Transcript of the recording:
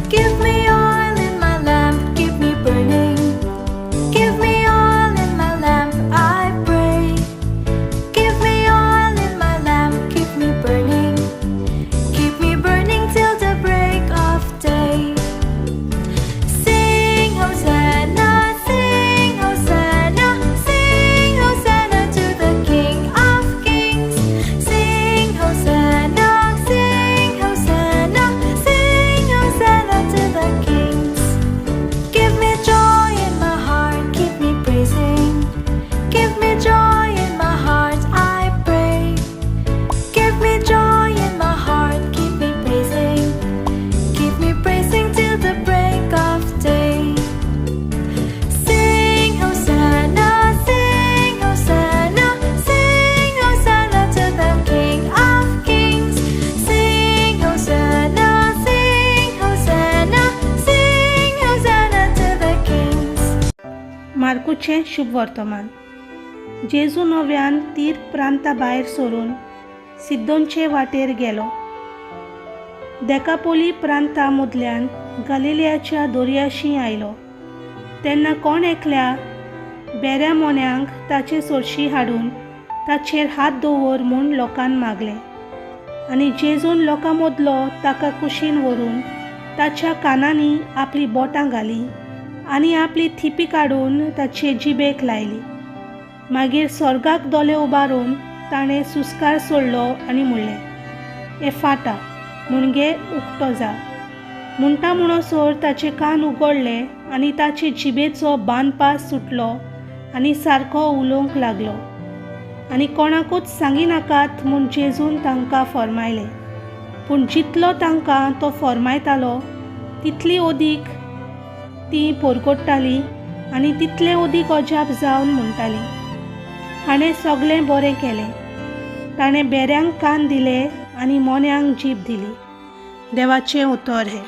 Give me oil in my lamp, keep me burning. Give me oil in my lamp, I pray. Give me oil in my lamp, keep me burning. Keep me burning till the break of day. Sing Hosanna, sing Hosanna, sing Hosanna to the King of Kings. Sing Hosanna, sing Hosanna, sing Hosanna to the Kings. Give me joy in my heart, keep me praising. Give me joy in my heart, I pray. Give me joy in my heart, keep me praising. Keep me praising till the break of day. Sing Hosanna, sing Hosanna, sing Hosanna to the King of Kings. Sing Hosanna, sing Hosanna, sing Hosanna to the Kings. मार्कूचें शुभ वर्तमान. जेजू नव्यान तीर प्रांता भायर सरून सिद्दोनचे वाटेर गेलो. देकापोली प्रांता मदल्यान गलिलियाच्या दर्याशी आयलो. तेन्ना कोण एकल्या बेऱ्या मोन्यांक ताचे सरशी हाडून ताचेर हात दवर म्हूण लोकान मागलें. आनी जेजून लोकां मदलो ताका कुशीन व्हरून ताच्या कानांनी आपलीं बोटां घालीं आनी आपली थिपी काडून ताचे जिबेक लायली. मागीर स्वर्गाक दोळे उबारून ताणें सुस्कार सोडलो आनी म्हणलें, एफाटा, म्हणजे उक्तो जा. म्हणटा म्हणसर ताचे कान उगडले आनी ताचे जिबेचो बांदपास सुटलो आनी सारको उलोवंक लागलो. आनी कोणाकूच सांगिनाकात म्हूण जेजून तांकां फर्मायलें. पूण जितलो तांकां तो फर्मायतालो तितली अदीक तीं परगट्टालीं आनी तितलें अदीक अजाप जावन म्हणटालीं, हाणें सगळें बरें केलें. ताणें बेऱ्यांक कान दिले आनी मोन्यांक जीब दिली. देवाचें उतर हें.